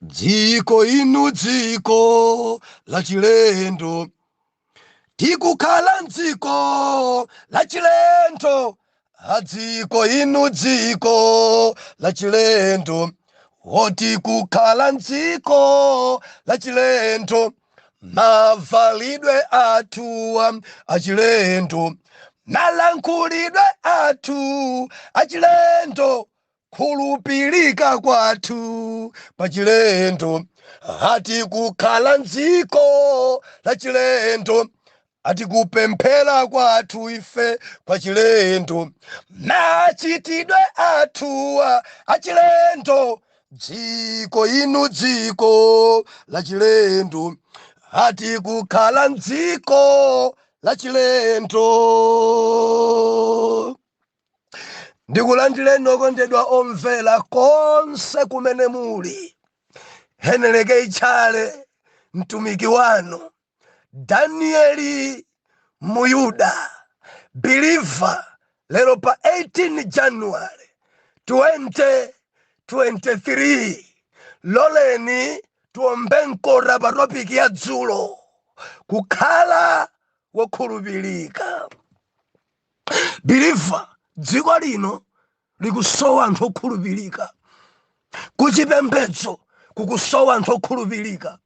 Dziko inu dziko la chilendo, tikukhala mdziko la chilendo. Adziko inu dziko la chilendo, tikukhala mdziko la chilendo. Mavalidwe athu achilendo, malankhulidwe athu achilendo, khulupilika kwathu pachilendo. Ati kukhala mdziko la chilendo, ati kupemphera kwathu ife kwachilendo, machitidwe athu achilendo. Dziko inu dziko la chilendo, ati kukhala mdziko la chilendo. Ndikulandireni okondedwa omvera konse kumene muli. Heneleke Itchale, mtumiki wanu, Danieli Muyuda believer, lero pa 18 January 2023, loleni tiombe mkota pa topic ya dzulo, kukhala wokhulupirika. Believer, dziko lino likusowa anthu okhulupirika. Kuchipembedzo kukusowa anthu okhulupirika.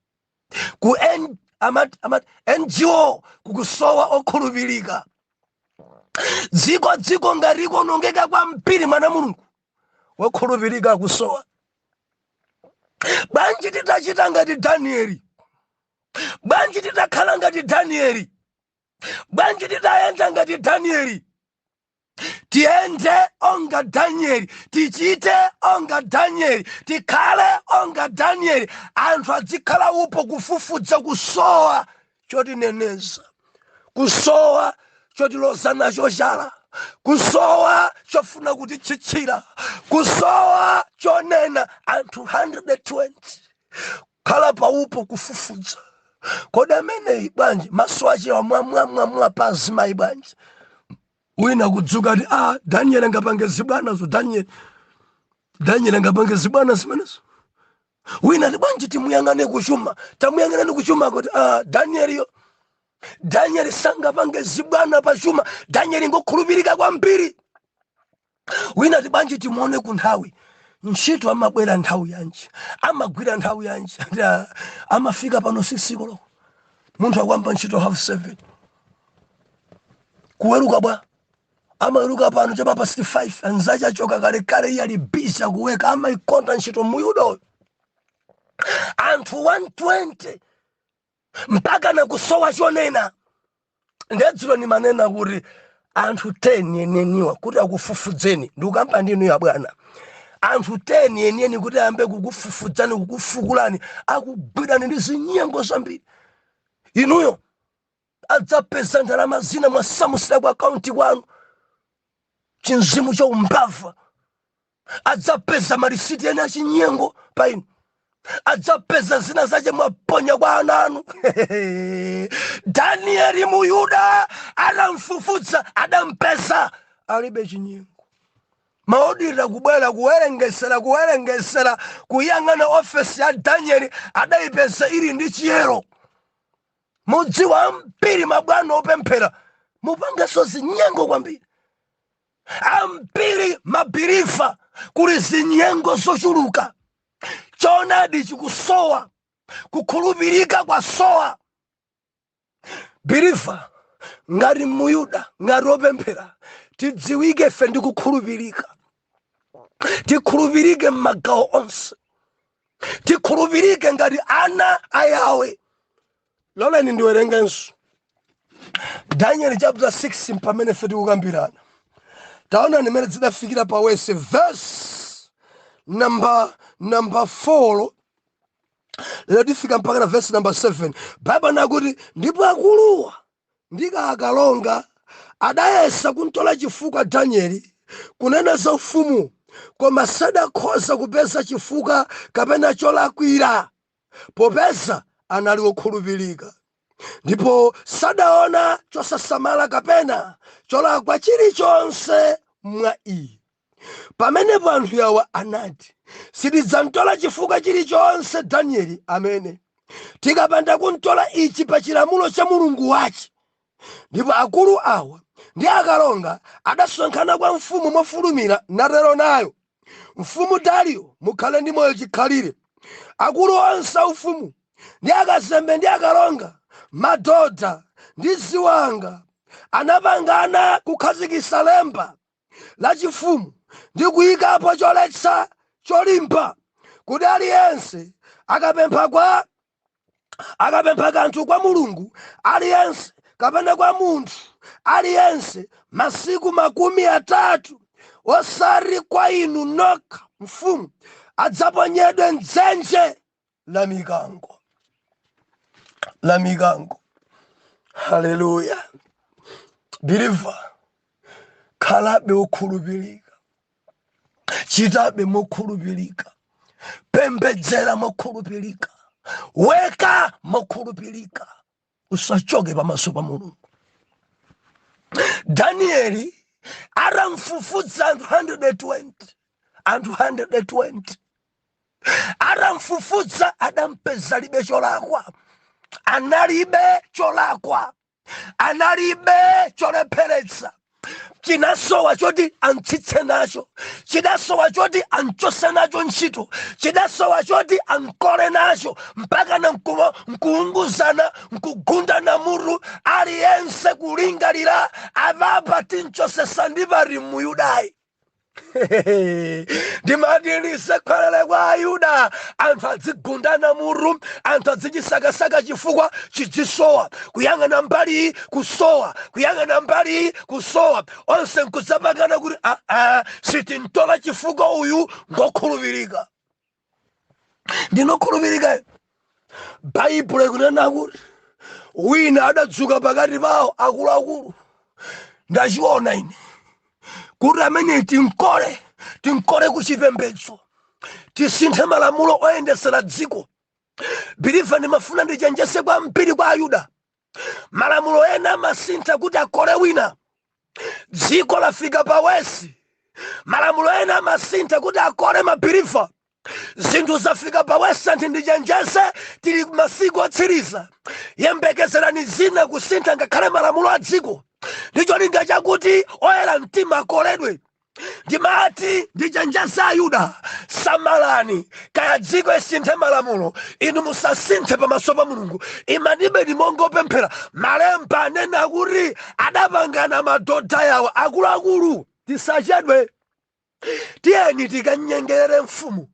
Ku N, amat, amat, NGO kukusowa okhulupirika. Dziko ngati likuonongeka kwambiri, mwana Mulungu wokhulupirika akusowa. Bwanji titachita ngati Danieli? Bwanji titakhala ngati Danieli? Bwanji titayenda ngati Danieli? Tiyende onga Danieli, tichite onga Danieli, tikhale onga Danieli. Anthu adzikhala upo kufufudza, kusowa chotineneza, kusowa chotiloza nacho chala, kusowa chofuna kutitsitsira, kusowa chonena. Anthu 120 khala paupo kufufudza, kodi ameneyi bwanji maso achewa mwamwamwamwa pa azimayi bwanji? Wina kudzuka ati, "Ah, Daniel angapange zibwanazo? Daniel, Daniel angapange zibwana zimenezo?" Wina ati, "Bwanji timuyang'ane kuchuma? Tamuyang'anani kuchuma." Kuti, "Ah, Danieliyo, Daniel sangapange zibwana pachuma. Daniel ngokhulupirika kwambiri." Wina ati, "Bwanji timuone ku nthawi ntchito? Amabwera nthawi yanji? Amagwira nthawi yanji?" Ati, "Ah, amafika pano 6 koloko." Munthu akwamba ntchito 7:30, kuweruka bwa? Amaweruka pano chapa past 5, anzache achoka kalekale, iye ali busy akuweka. Amaikonda ntchito Muyuda. Anthu 120 mpaka nakusowa chonena. Ndedzulo nimanena kuti anthu 10 enieniwa kuti akufufudzeni, ndikukamba ndinu ya bwana, anthu 10 enieni kuti ayambe kukufufudzani, kukufukulani, akugwirani ndi zinyengo zambiri inuyo. Adzapeza ndalama zina mwasamusira ku akaunti kwanu, chinzimu cha umbava. Adzapeza marisiti ena achinyengo pa inu. Adzapeza zina zache mwaponya kwa ana anu. Danieli Muyuda adamfufudza, adampeza alibe chinyengo. Ma auditor kubwera kuwerengesera, kuwerengesera, kuyang'ana ofesi ya Danieli, adayipeza ili ndi chiyero. Mudziwa, ambiri mabwana opemphera mupangenso zinyengo kwambiri. Ambiri ma believer kuli zinyengo zochuluka. Choonadi chikusowa, kukhulupirika kwasowa. Believer, ngati Muyuda, ngati opemphera, tidziwike ife ndi kukhulupirika. Tikhulupirike m'magawo onse, tikhulupirike ngati ana a Yawe. Loleni ndiwerengenso Daniel chapter 6 pamene ife tikukambirana. Taona nimene zidafikira pawese, verse number 4. Lero tifika mpaka na verse number 7. Bible nakuti, "Ndipo akuluwa ndi akalonga adayesa kuntola chifukwa Danieli kunena za ufumu, koma sadakhoza kupeza chifukwa kapena cholakwira, popeza anali wokhulupirika, ndipo sadaona chosasamala kapena cholakwa chilichonse mwa iye." Pamenepo anthu awa anati, Sitidzamtola chifukwa chilichonse Danieli amene, tikapanda kumtola ichi pa chilamulo cha Mulungu wace. Ndipo akulu awa ndi akalonga adasonkhana kwa mfumu mofulumira, natero nayo, Mfumu Dariyo, mukhale ndi moyo chikhalire. Akulu onse a ufumu ndi akazembe ndi akalonga, madodha ndi ziwanga anapangana kukhazikitsa lemba lachifumu ndi kuyikapo choletsa cholimba, kuti aliyense akapempha kanthu kwa mulungu aliyense kapena kwa munthu aliyense masiku 30, osati kwa inu nokha mfumu, adzaponyedwe mdzenje la mikango, la mikango. Haleluya! Believer, khalabe wokhulupirika, chitabe mokhulupirika, pembedzera mokhulupirika, weka mokhulupirika, usachoke pamaso pa Mulungu. Danieli atamfufudza anthu 120, anthu 120 atamfufudza, adampeza libe cholakwa, analibe cholakwa, analibe cholepheretsa. Chinasowa choti amtsitse nacho, chidasowa choti amchose nacho ntchito, chidasowa choti amkole nacho, mpaka na nkuunguzana, nkugundana mutu, aliyense kulingalira, apapa tinchosesa ndi pali Muyudayi. Ndimati lisekhwelere kwa Ayuda, anthu adzigundana mutu, anthu adzichisakasaka chifukwa chidzisowa, kuyang'ana mbali kusowa, kuyang'ana mbali kusowa, onse nkudzapangana kuti aa, sitintola chifukwa uyu ngokhulupirika. Ndinokhulupirika. Baibulo ikunena kuti wina adadzuka pakati pawo, akuluakulu, ndachiona ine kuti amene tinkole, tinkole kuchipembedzo, tisinthe malamulo oyendesera dziko. Believer, ndimafuna ndichenjese kwambiri kwa Ayuda, malamulo ena amasintha kuti akole wina. Dziko lafika pawesi, malamulo ena amasintha kuti akole ma believer. Zinthu zafika pawesi. Anthu, ndichenjese, tili masiku otsiriza. Yembekezerani zina kusintha, ngakhale malamulo a dziko, ndi cholinga chakuti oyera mtima akoledwe. Ndimati ndichenjese Ayuda, samalani. Kaya dziko isinthe malamulo, inu musasinthe pamaso pa Mulungu. Imanibe nimongopemphera. Malemba anena kuti adapangana madhodha yawo, akuluakulu, tisachedwe, tiyeni tikanyengerere mfumu,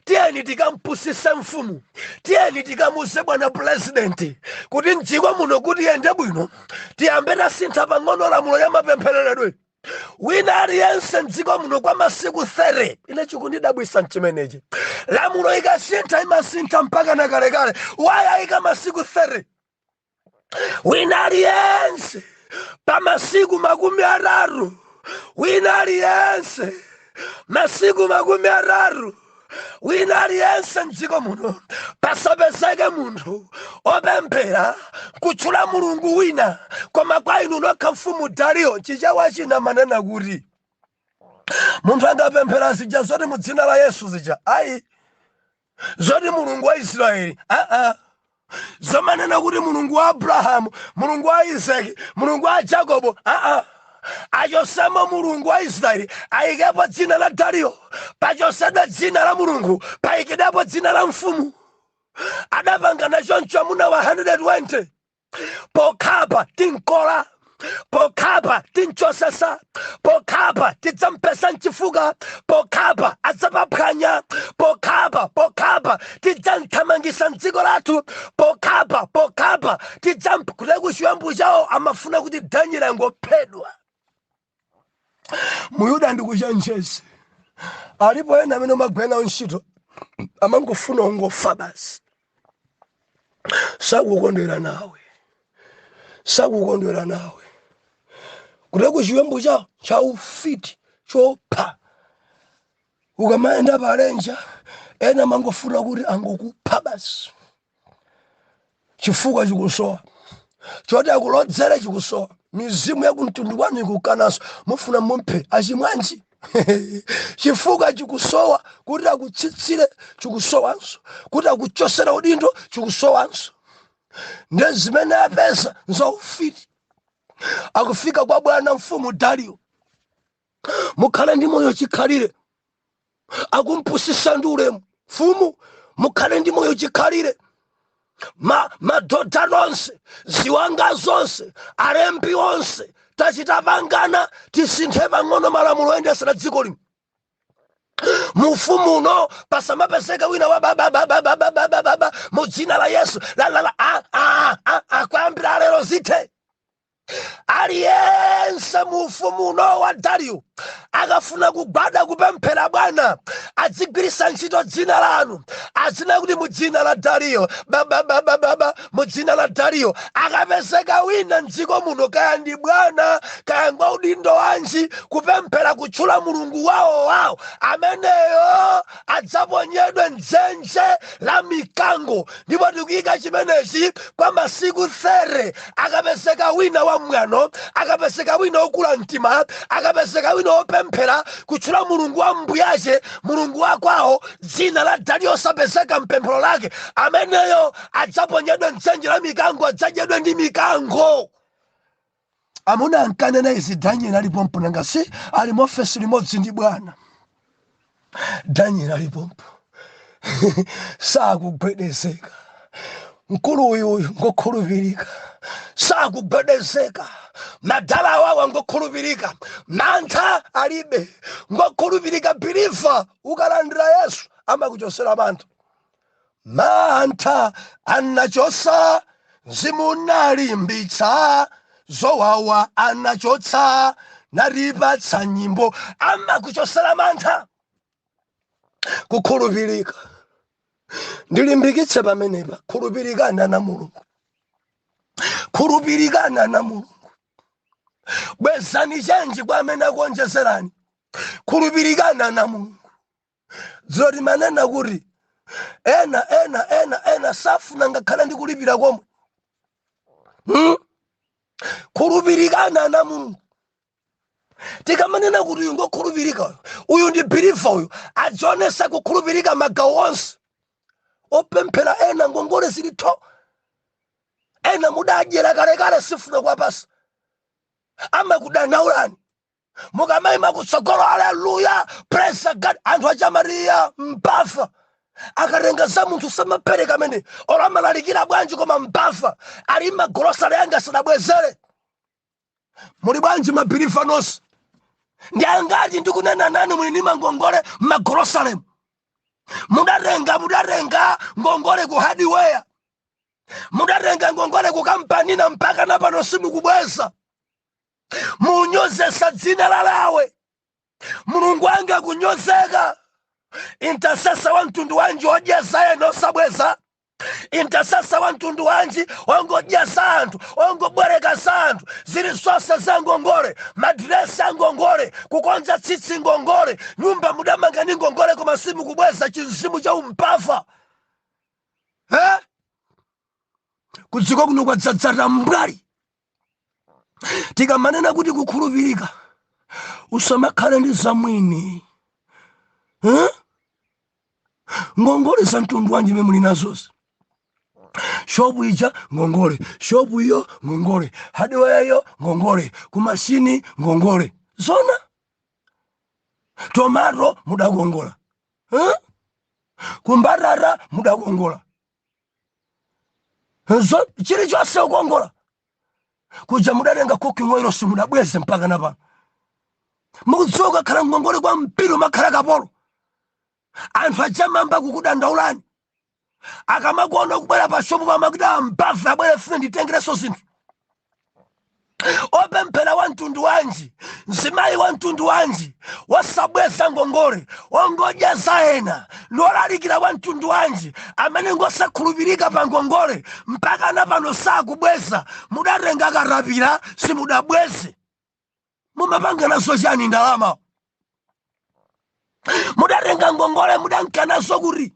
tiyeni tikampusise mfumu, tiyeni tikamuze bwana purezidenti kuti mdziko muno kuti yende bwino, tiyambe tasintha pang'ono lamulo ya mapemphereredwe, wina aliyense mdziko muno kwa masiku 30. Ine chikundidabwisa mchimenechi, lamulo ikasintha imasintha mpaka na kalekale. Wayayika masiku 30, wina aliyense pa masiku 30, wina aliyense masiku 30, wina aliyense mdziko muno pasapezeke munthu opemphera kutchula mulungu wina koma kwa inu nokha mfumu Dariyo. Chichewa china manena kuti munthu angapemphera zija zoti mu dzina la Yesu zija, ayi, zoti Mulungu wa Israeli, aa, zomanena kuti Mulungu wa Abrahamu, Mulungu wa Isaki, Mulungu wa Jacobo, aa, achosemo Mulungu wa Israeli, ayikepo dzina la Dariyo. Pachosedwe dzina la Mulungu, payikidwepo dzina la mfumu. Adapangana choncho amuna wa 120, pokhapa tinkola, pokhapa tinchosesa, pokhapa tidzampesa mchifuka, pokhapa adzapaphwanya, pokhapa, pokhapa tidzamthamangisa mdziko lathu, pokhapa, pokhapa tidzamp kuti kuchiwembu chawo amafuna kuti Daniel angophedwa. Muyuda, ndikuchenjeze, alipo ena amene umagwira ntchito amangofuna ungofa basi, sakukondwera nawe, sakukondwera nawe. Kuti kuchiwembu chawo chaufiti chopha, ukamayenda palenja ena amangofuna kuti angokupha basi. Chifukwa chikusowa choti akulodzere, chikusowa. Mizimu ya kumtundu kwanu ikukananso, mufuna mumphe achimwanji. Chifukwa chikusowa kuti akutsitsire, chikusowanso kuti akuchosera udindo, chikusowanso. Ndiye zimene apeza nzaufiti. Akufika kwa bwana mfumu Dariyo, mukhale ndi moyo chikhalire. Akumpusisa ndi ulemu, mfumu mukhale ndi moyo chikhalire. Madhodha nonse, ziwanga zonse, alembi onse, tachita pangana tisinthe pang'ono malamulo oyendesera dziko lino. Mufumu uno pasamapezeka wina wa babababababababa mu dzina la Yesu la la la a a a a. Kuyambira lero zithe. Aliyense mu ufumu uno wa Dariyo akafuna kugwada kupemphera bwana, adzigwiritsa ntchito dzina lanu, azinena kuti mu dzina la Dariyo bababababa, mu dzina la Dariyo. Akapezeka wina mdziko muno, kaya ndi bwana kaya ngwa udindo wanji, kupemphera kutchula mulungu wawo wawo, ameneyo adzaponyedwe mdzenje la mikango. Ndipo tikuyika chimenechi kwa masiku 30. Akapezeka wina wa mwano, akapezeka wina wokula mtima, akapezeka wina wopemphera kutchula mulungu wa mbuyache, mulungu wa kwawo, dzina la Dariyo osapezeka mpemphero lake, ameneyo adzaponyedwe mdzenje la mikango, adzadyedwe ndi mikango. Amuna ankanena izi Daniel alipompo. Nanga si ali muofesi limodzi ndi bwana? Daniel alipompo, sakugwedezeka. Mkulu uyuyu ngokhulupirika, sakugwedezeka. Madala awawa ngokhulupirika, mantha alibe, ngokhulupirika. Believer, ukalandira Yesu amakuchosera mantha. Mantha anachosa, mzimu unalimbitsa, zowawa anachotsa, naripatsa nyimbo. Amakuchosera mantha kukhulupirika. Ndilimbikitse pamenepa, khulupirikani ana Mulungu, khulupirikani ana Mulungu. Bwezani chanji kwa amene akuonjezerani. Khulupirikani ana Mulungu. Dzulo timanena kuti ena ena ena ena safuna ngakhale ndi kulipira komwe, Khulupirikani ana Mulungu. Tikamanena kuti uyu ngokhulupirika, uyu uyu ndi believer, uyu adzionesa kukhulupirika magawo onse. Opemphera ena ngongole zili tho, ena mudadyera kalekale, sifuna kuwapasa, amakudandaulani mukamayima kutsogolo, "Aleluya, praise God." Anthu achamariya mpafa, akatenga za munthu samapereka. Amene olo amalalikira bwanji, koma mpafa ali magolosale anga sadabwezere. Muli bwanji ma believer nonse? Ndi angati ndikunena nanu muli ndi mangongole m'magolosalemu? Mudatenga ngongole ku hardware, mudatenga ngongole ku kampanina, mpaka napano simukubweza. Munyozesa dzina la lawe Mulungu anga kunyozeka. Intercessor wa mtundu wanji odyeza ena osabweza? Intercessor wa mtundu wanji ongodyeza anthu, ongobwereka za anthu, zili zonse za ngongole, madiresi a ngongole, kukonza tsitsi ngongole, nyumba mudamanga ndi ngongole, koma simukubweza? Chinzimu cha umpava, eh? Kudziko kuno kwadzadzata mbwali. Tikamanena kuti kukhulupirika, usamakhale ndi zamwini, eh? Ngongole za mtundu wanji imene muli nazozi? Shopu ija ngongole, shopu iyo ngongole, hardware iyo ngongole, kumashini ngongole, zona tomato mudakongola, eh? Kumbatata mudakongola, chilichonse ukongola. Kuja mudatenga cooking oil, simudabweze mpaka napano. Mukudziwa ukakhala ngongole kwa mpiri umakhala kapolo. Anthu achamamba kukudandaulani akamakuona kubwera pa shopu, pamakuti ambava abwere, fune nditengereso zinthu. Opemphera wa mtundu wanji, mzimayi wa mtundu wanji wasabweza ngongole, ongodya za ena? Ndiolalikira wa mtundu wanji amene ngosakhulupirika pa ngongole, mpaka na pano sakubweza? Mudatenga katapira, simudabweze. Mumapanga nazo chani ndalama? Mudatenga ngongole, mudanka nazo kuti?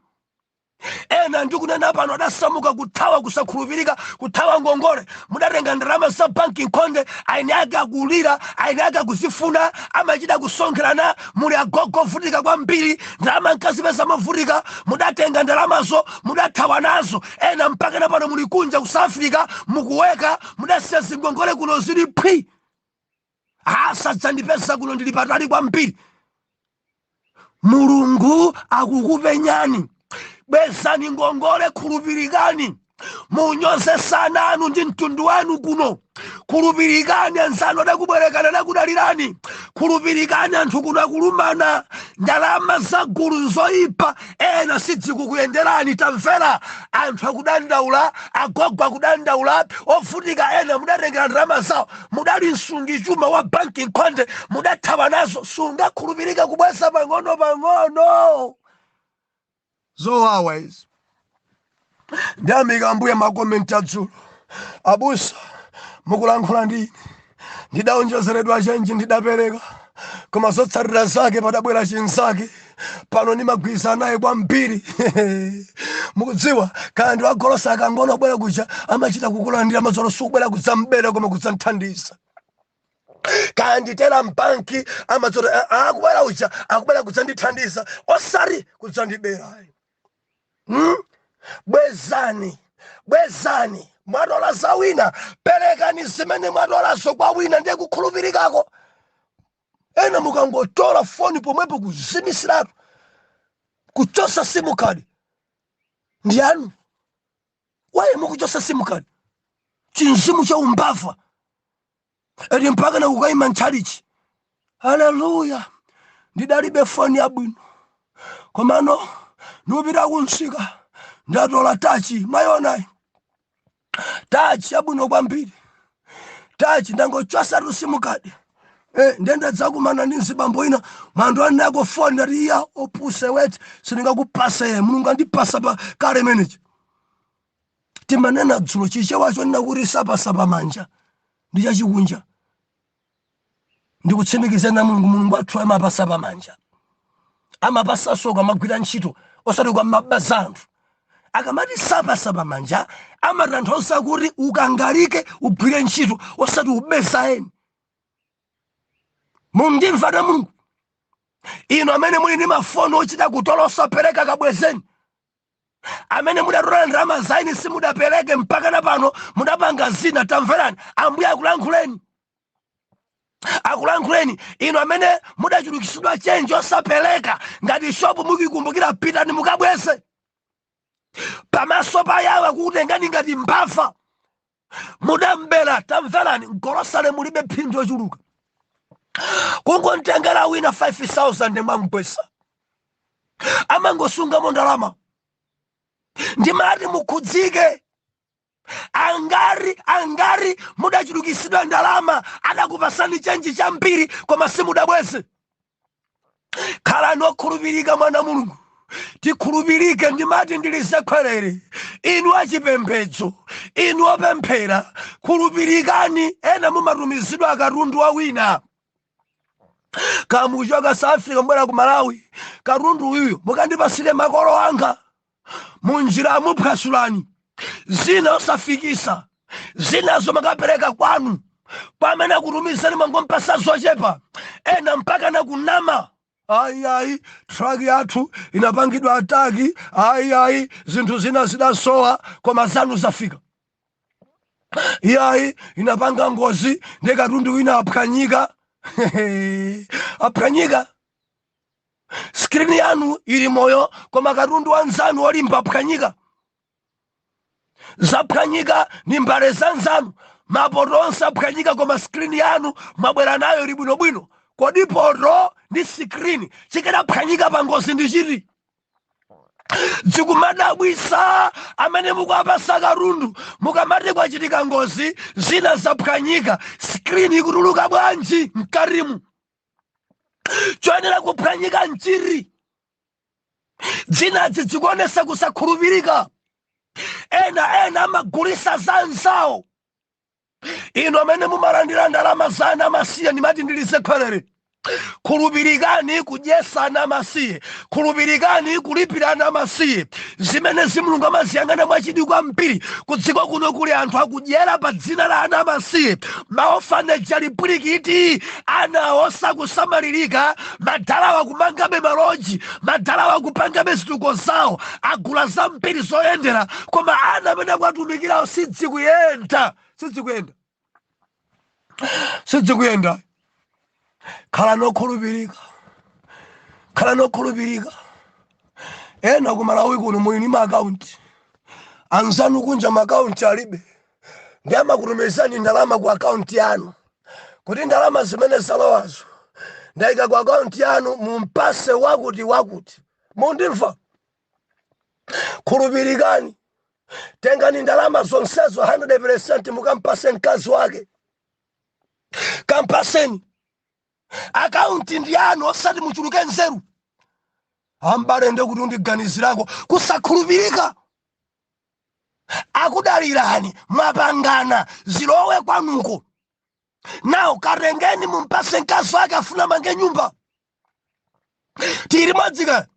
Ena ndikunena pano adasamuka kuthawa kusakhulupirika, kuthawa ngongole. Mudatenga ndalama za banki nkhonde, aini ake akulira, aini ake akuzifuna, amachita kusonkherana. Muli agogo ovutika kwambiri, ndalama nkazipeza movutika, mudatenga ndalamazo, mudathawa nazo. Ena mpaka na pano muli kunja ku South Africa mukuweka, mudasiya zingongole kuno zili phwi. Asadzandipeza kuno, ndili patali kwambiri. Mulungu akukupenyani. Bwezani ngongole, khulupirikani. Munyoze sana anu ndi mtundu wanu kuno, khulupirikani. Anzanu adakubwerekana, adakudalirani, khulupirikani. Anthu kuno akulumana. Ndalama za gulu nzoyipa. Ena sidzikukuyenderani. Tamvera, anthu akudandaula, agogo akudandaula, ovutika. Ena mudatengera ndalama zawo, mudali msungichuma wa banki nkhonde, mudathawa nazo. Sungakhulupirika kubweza pang'ono pang'ono. Zowawa izi. Ndiyamika Ambuye. Ma comment adzulo: "Abusa, mukulankhula ndi ine. Ndidaonjezeredwa chenji, ndidapereka, koma zotsatira zake padabwera chinzake. Pano ndimagwirizana naye kwambiri. Mukudziwa, kaya ndi wagolosa, akangono bwera kuja amachita kukulandira mazolo. Sukubwera kudzambera koma kudzamthandiza. Kaya nditera mbanki, amadzoti akubwera uja akubwera kudzandithandiza, osati kudzandibera." Bwezani, bwezani. Mwatola za wina, perekani zimene mwatolazo kwa wina, ndiye kukhulupirikako. Ena mukangotola foni pomwepo kuzimisiratu, kuchosa SIM card. Ndiyanu waye mukuchosa SIM card? Chinzimu cha umbava eti, mpaka nakukayima ntchalichi: "Haleluya, ndidalibe foni yabwino, komano ndikupita kunsika, ndatola touch. Mwayonayi touch yabwino kwambiri, touch. Ndangochosa SIM card. Ndenda dzakumana ndi mzibambo ina mwandu anako foni. Ndati iya, opuse weti, sindingakupase. Mulungu andipasa pa kale menechi." Timanena dzulo Chichewacho nina kuti sapasapa manja ndi chachikunja. Ndikutsimikiza na Mulungu, Mulungu athu amapasa pamanja, amapasanso kamagwira ntchito, osati kwamabaza anthu. Akamati sapasa pamanja, amatanthauza kuti ukangalike, ugwire ntchito, osati ubeza eni. Mundimva na Mulungu? Inu amene muli ndi mafoni ochita kutola osapereka, kabwezeni. Amene mudatola ndalama zaini simudapereke mpaka na pano, mudapanga zina, tamverani, Ambuye akulankhuleni, akulankhuleni. Inu amene mudachulukitsidwa chenji osapereka, ngati shop mukikumbukira, pitani mukabweze. Pamaso pa Yawe akukutengani ngati mbava, mudambera. Tamverani, mgolosale mulibe phindu yochuluka. Kungomtengera wina 5000 mwamgwesa, amangosungamo ndalama. Ndimati mukhudzike. Angari angari mudachulukitsidwa ndalama, adakupasani chenji chambiri, koma simudabweze. Khalani okhulupirika, mwana Mulungu, tikhulupirike. Ndimati ndilize khwerere, inu achipembedzo, inu opemphera, khulupirikani. Ena mumatumizidwa akatundu wa wina, kamuchoka South Africa mbwera ku Malawi: "Katundu uyu mukandipasire makolo anga." Munjira amuphwasulani, zina osafikisa, zinazo makapereka kwanu pamene akutumizani, mangompasa zochepa. Ena mpaka nakunama: "Ayi, ayi, truck yathu inapangidwa attack. Ayi, ayi, zinthu zina zidasowa, koma zanu zafika. Iyayi, inapanga ngozi ndi katundu wina aphwanyika, aphwanyika." Screen yanu ili moyo, koma katundu wanzanu olimba aphwanyika. Zaphwanyika ni mbale za nzanu, mapoto onse aphwanyika, koma screen yanu mwabwera nayo ili bwinobwino. Kodi poto ndi screen chikadaphwanyika pa ngozi ndi chiti? Zikumadabwisa. Amene mukuapasa katundu, mukamati kwachitika ngozi, zina zaphwanyika, screen ikutuluka bwanji mkarimu? Choyenera kuphwanyika mchiri dzinazi zikuonesa kusakhulupirika. Ena ena amagulisa za anzawo. Inu amene mumalandira ndalama zanu amasiya, ndimati ndilize khwerere. Khulupirikani kudyesa ana amasiye, khulupirikani kulipira ana amasiye. Zimenezi Mulungu amaziyang'ana mwachidwi kwambiri. Kudziko kuno kuli anthu akudyera pa dzina la ana amasiye, maorphanage ali pwirikiti, ana osakusamalirika, madalawa kumangabe maloji, madalawa kupangabe zituko zawo, agula zambiri zoyendera, koma ana amene akuwatumikirawo sidzikuyenda, sidzikuyenda, sidzikuyenda. Khala nokhulupirika, khala nokhulupirika. Ena ku Malawi kuno muli ndi maakaunti, anzanu kunja maakaunti alibe, ndi amakutumizani ndalama ku akaunti yanu kuti ndalama zimene zalowazo ndayika ku akaunti yanu, mumpase wakuti wakuti. Mundimva? Khulupirikani, tengani ndalama zonsezo 100% mukampase mkazi wake, kampaseni. Akaunti ndi yanu, osati muchuluke nzeru. Ambale, nde kuti undiganizirako kusakhulupirika. Akudalirani, mwapangana zilowe kwanuko, nawo katengeni mumpase mkazi wake, afuna mange nyumba. Tili modzika.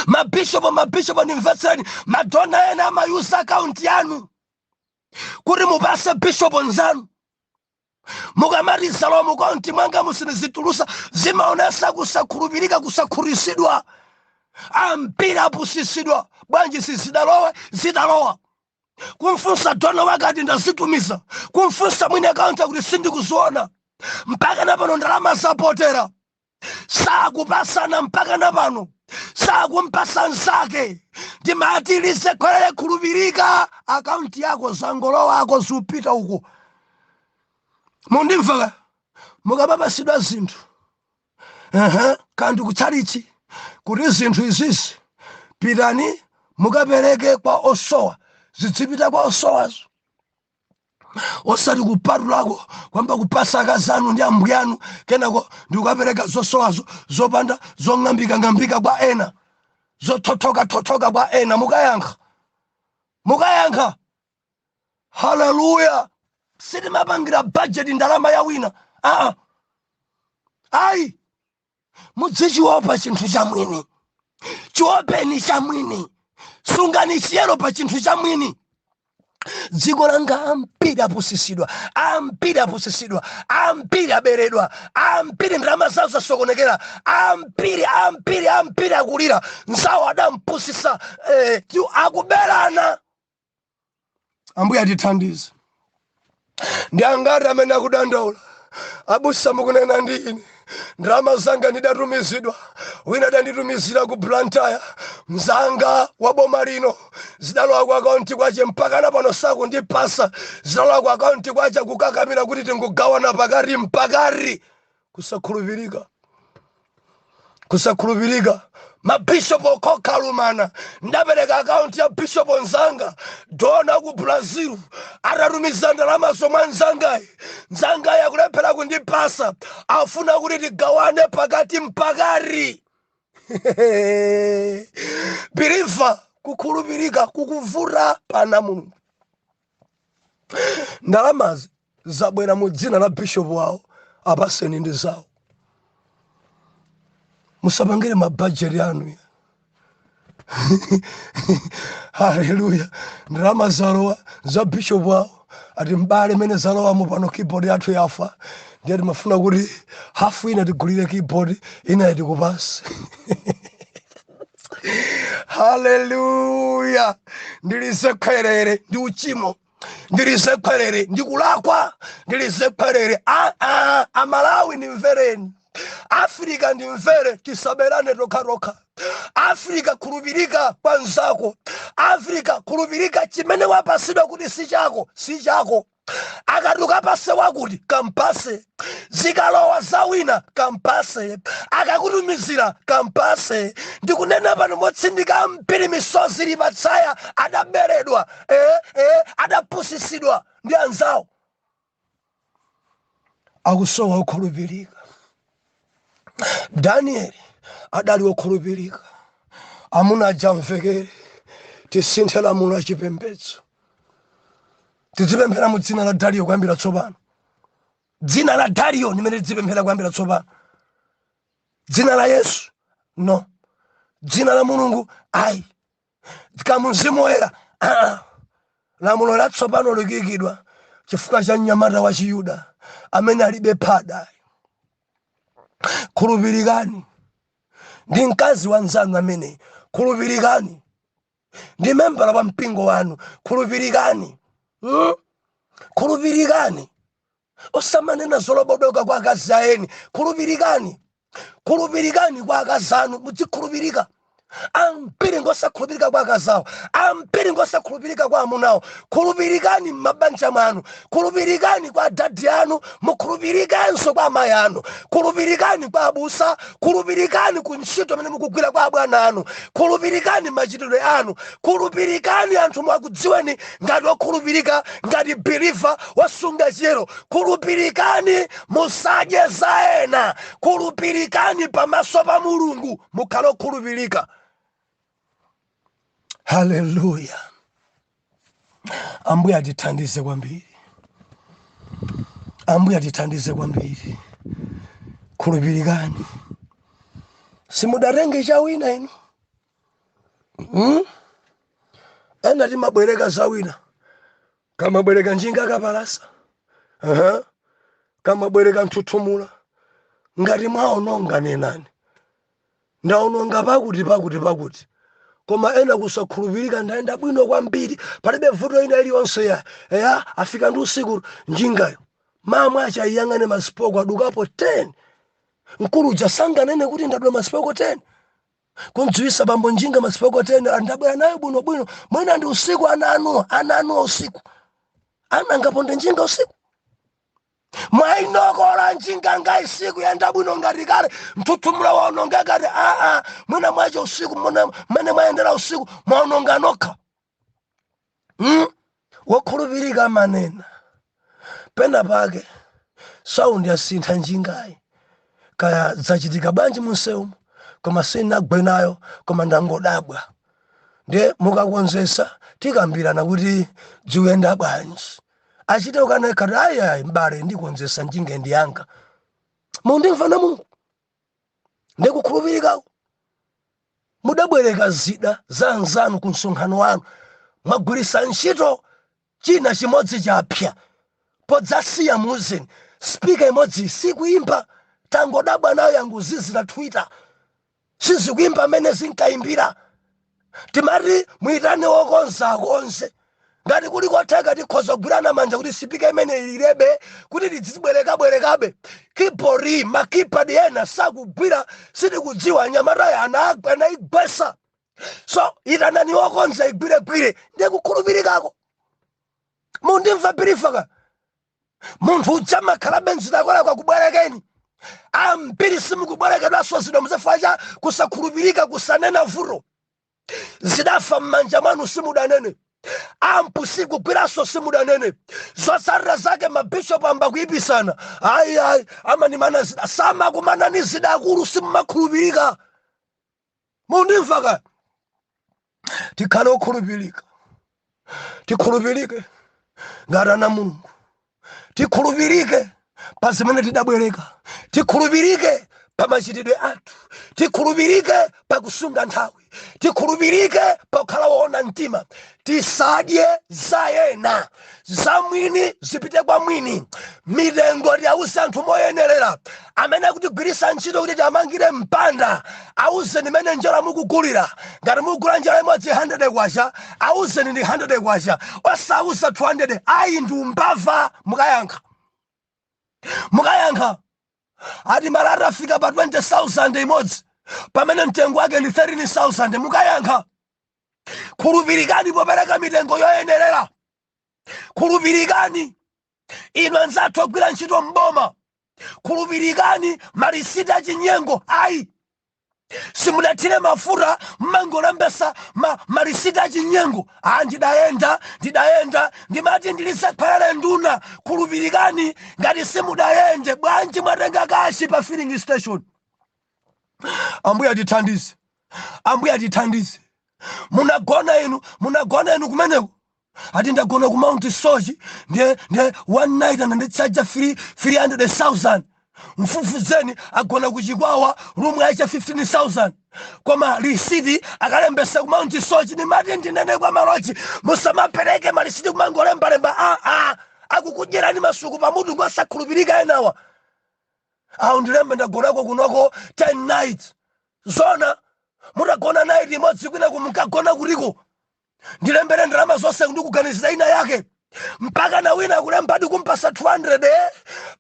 Mabishopo, mabishopo, ndimvetsereni. Madona ena amayuza akaunti yanu kuti mupase bishopo nzanu. Mukamati zalowa mukaunti mwanga musinizitulusa, zimaonesa kusakhulupirika, kusakhutitsidwa. Ambiri apusisidwa. Bwanji sizidalowe? Zidalowa. Kumfunsa dona wakati ndazitumiza, kumfunsa mwini akaunti kuti sindikuziona. Mpaka napano ndalama zapotera, sakupasana, mpaka napano sakumpasa nzake. Ndimati lizekhwerere, khulupirika. Akaunti yako zangolowako, zupita uko. Mundimva? Mukamapasidwa zinthu, kandi kutchalichi, kuti zinthu izizi pitani mukapereke kwa osowa, zidzipita kwa osowazo, osati kupatulako kwamba kupasa akazanu ndi ambuyanu, kenako ndikukapereka zosowazo zopanda zong'ambikang'ambika kwa ena, zothothokathothoka kwa ena. Mukayankha, mukayankha. Haleluya! Sitimapangira bajeti ndalama ya wina. Aa, ayi, mudzichiopa chinthu cha mwini, chiopeni cha mwini, sungani chiyero pa chinthu cha mwini. Dziko langa ambiri apusisidwa, ambiri apusisidwa, ambiri aberedwa, ambiri ndalama zawo zasokonekera, ambiri, ambiri, ambiri akulira nzawo adampusisa. Akuberana. Ambuye atithandize. Ndi angati amene akudandaula? Abusa, mukunena ndi ine, ndalama zanga ndidatumizidwa, wina adanditumizira ku Blantyre, mzanga wa boma lino, zidalowa ku akaunti kwache, mpaka pano sakundipasa. Zidalowa ku akaunti kwache, kukakamira kuti tingugawana pakati mpakati. Kusakhulupirika, kusakhulupirika. Mabishopu okhokalumana, ndapereka akaunti ya bishopu nzanga, dona ku Brazil atatumiza ndalama zomwe nzangayi, nzangayi akulephera kundipasa, afuna kuti tigawane pakati mpakati. Believer, kukhulupirika kukuvuta pana Mulungu. Ndalamazi zabwera mu dzina la bishopu wawo, apaseni ndi zawo. Musapangire mabhajeti anu. Haleluya! Ndalama zalowa za bishopu wawo, ati mbale, mene zalowamo pano keyboard yathu yafa, ndiye timafuna kuti hafu ina tigulire keyboard, ina tikupase. Haleluya! Ndilizekhwerere ndi uchimo, ndilizekhwerere ndi kulakwa, ndilizekhwerere. Aa, Amalawi ndimvereni, Afrika ndimvere, tisaberane tokhatokha. Afrika, khulupirika kwa mzako. Afrika, khulupirika. Chimene wapasidwa kuti si chako, si chako. Akati ukapase wakuti, kampase. Zikalowa za wina, kampase. Akakutumizira, kampase. Ndikunena pano motsindika, mpiri misozi ili patsaya, adaberedwa, adapusisidwa ndi anzawo. Akusowa okhulupirika. Danieli adali okhulupirika. Amuna aja mvekere, tisinthe lamulo la chipembedzo, tizipemphera mu dzina la Dariyo kuyambira tsopano. Dzina la Dariyo limene tidzipemphera kuyambira tsopano. Dzina la Yesu no, dzina la Mulungu ayi, kaMzimu Woyera aa. Lamulo latsopano likuyikidwa chifukwa cha mnyamata wa Chiyuda amene alibe phada. Khulupirikani ndi mkazi wa nzanu amene, khulupirikani ndi membala wa mpingo wanu, khulupirikani, Khulupirikani, osamanena zolobodoka kwa akazi aeni. Khulupirikani, khulupirikani kwa akazi anu, mudzikhulupirika. Ambiri ngosakhulupirika kwa akazi awo, ambiri ngosakhulupirika kwa amunawo. Khulupirikani m'mabanja mwanu, khulupirikani kwa adadi anu, mukhulupirikenso kwa amayi anu, khulupirikani kwa abusa, khulupirikani ku ntchito imene mukugwira kwa abwana anu, khulupirikani machitidwe anu, khulupirikani anthu mwakudziweni ngati wokhulupirika, ngati believer wosunga chiyero. Khulupirikani, musadye za ena. Khulupirikani pamaso pa Mulungu, mukhale okhulupirika. Haleluya! Ambuye atithandize kwambiri, Ambuye atithandize kwambiri. Khulupirikani, simudatenge cha wina inu, Ena timabwereka za wina, kamabwereka njinga kapalasa, Kamabwereka nthuthumula. Ngati mwaononga, nenani, "Ndaononga pakuti, pakuti, pakuti." Koma ena kusakhulupirika, "Ndayenda bwino kwambiri, palibe vuto ina iliyonse." Ya ya, afika ndi usiku, njingayo mamwe achayiyang'ane, masipoko adukapo 10. Mkulu uja sanganene kuti ndadula masipoko 10, kundziwisa bambo, njinga masipoko 10, ndabwera nayo bwinobwino. Mwina ndi usiku, ana anu, ana anu usiku, ana angaponde njinga usiku? Mwainokola njinga ngai sikuyenda bwino ngati kale, mthuthumula waonongeka ti aa. Mwina mwacho usiku mmene mwayendera usiku mwaononga nokha, Wokhulupirika amanena, "Pena pake sound yasintha njingayi, kaya zachitika bwanji munsewumo, koma sinagwe nayo, koma ndangodabwa. Ndiye mukakonzesa tikambirana kuti zikuyenda bwanji." Achite ukanekha kuti, "Ayi, ayi, mbale, ndikonzesa, njinga ndiyanga." Mundimva na Mulungu ndikukhulupirikako. Mudabwereka zida za anzanu ku msonkhano wanu, mwagwiritsa ntchito china chimodzi chapya, podzasiya muuzeni, "Speaker imodzi sikuyimba, tangodabwa nayo, yangozizira tweeter, sizikuyimba amene zinkayimbira. Timati muitane wokonza akonze. Ngati kuli kotheka, tikhoza kugwirana manja kuti speaker imene ilirebe kuti tizibwerekabwerekabe. Keyboard, ma keypad ena sakugwira, sitikudziwa, anyamatayo anayigwesa, so itanani wokonza igwiregwire." Ndiye kukhulupirikako. Mundimva believer? Munthu uja makhalabe nzitakolakwa kubwerekeni. Ambiri simukubwerekedwanso zida muzifukwa cha kusakhulupirika, kusanena vuto. Zidafa m'manja mwanu, simudanene. Amp sikugwiranso, simudanene. Zotsatira zake mabishopu amba kuyipisana. Ayi, ayi, amanimana zida, samakumana ni zida. Akulu, simumakhulupirika. Mundimva ka? Tikhale okhulupirika, tikhulupirike ngati ana Mulungu, tikhulupirike pa zimene tidabwereka, tikhulupirike pa machitidwe athu, tikhulupirike pa kusunga nthawi, tikhulupirike pa kukhala woona mtima. Tisadye za ena, za mwini zipite kwa mwini. Mitengo tiauze anthu moyenerera. Amene akutigwirisa ntchito kuti tiamangire mpanda, auzeni mene njala mukugulira. Ngati mukugula njala imodzi 100 kwacha, auzeni ndi 100 kwacha, osauza 200 ayi, ndi umbava. Mukayankha, mukayankha. Ati malata afika pa 20,000 imodzi pamene mtengo wake ndi 13,000, mukayankha. Khulupirikani popereka mitengo yoyenerera. Khulupirikani inu anzathu ogwira ntchito mboma, khulupirikani. Malisiti achinyengo ayi. Simudathire mafuta, mmangolembesa malisiti achinyengo. A, ndidayenda, ndidayenda, ndimati ndilisakhwelere nduna. Khulupirikani. Ngati simudayende, bwanji mwatenga cash pa filling station? Ambuye atithandize, Ambuye atithandize. Munagona inu, munagona inu kumeneko. Ati ndagona ku Mount Soche, ndiye one night ananditchaja 300,000. Mfufuzeni, agona ku Chikwawa, room yacha 15,000, koma lisiti akalembesa ku Mount Soche. Ndimati ndinene kwa maloji, musamapereke malisiti kumangolembalemba. Aa, akukudyerani masuku pamutu, ngosakhulupirika enawa. Awu, ndilembe ndagonako kunoko 10 nights. Zona mutagona night imodzi kwina kumukagona kutiko? Ndilembere ndalama zonse ndikuganizira ina yake, mpaka na wina kulembadi kumpasa 200, eh?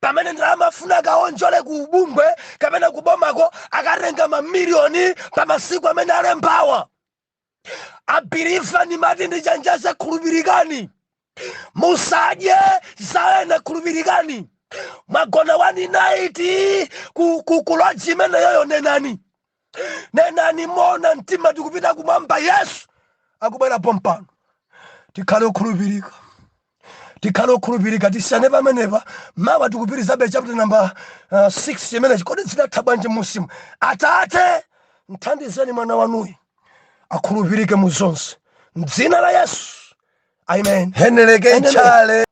Pamene ndalama afuna akaonjole ku bungwe kapena kubomako, akatenga mamiliyoni pa masiku amene alembawa. A believer, ndimati ndichenjeze, khulupirikani, musadye zaena, khulupirikani. Mwagona one night ku lodge imeneyoyo, nenani, nenani mona mtima, tikupita kumwamba, Yesu akubwera pompano. Tikhale okhulupirika, tikhale okhulupirika. Tisiyane pamenepa, mawa tikupitirizabe chapter number 6 chimenechi. Kodi zidatha bwanji musimu? Atate, mthandizeni mwana wanuyu akhulupirike mu zonse, mdzina la Yesu, amen. Heneleke. Amen. Chale.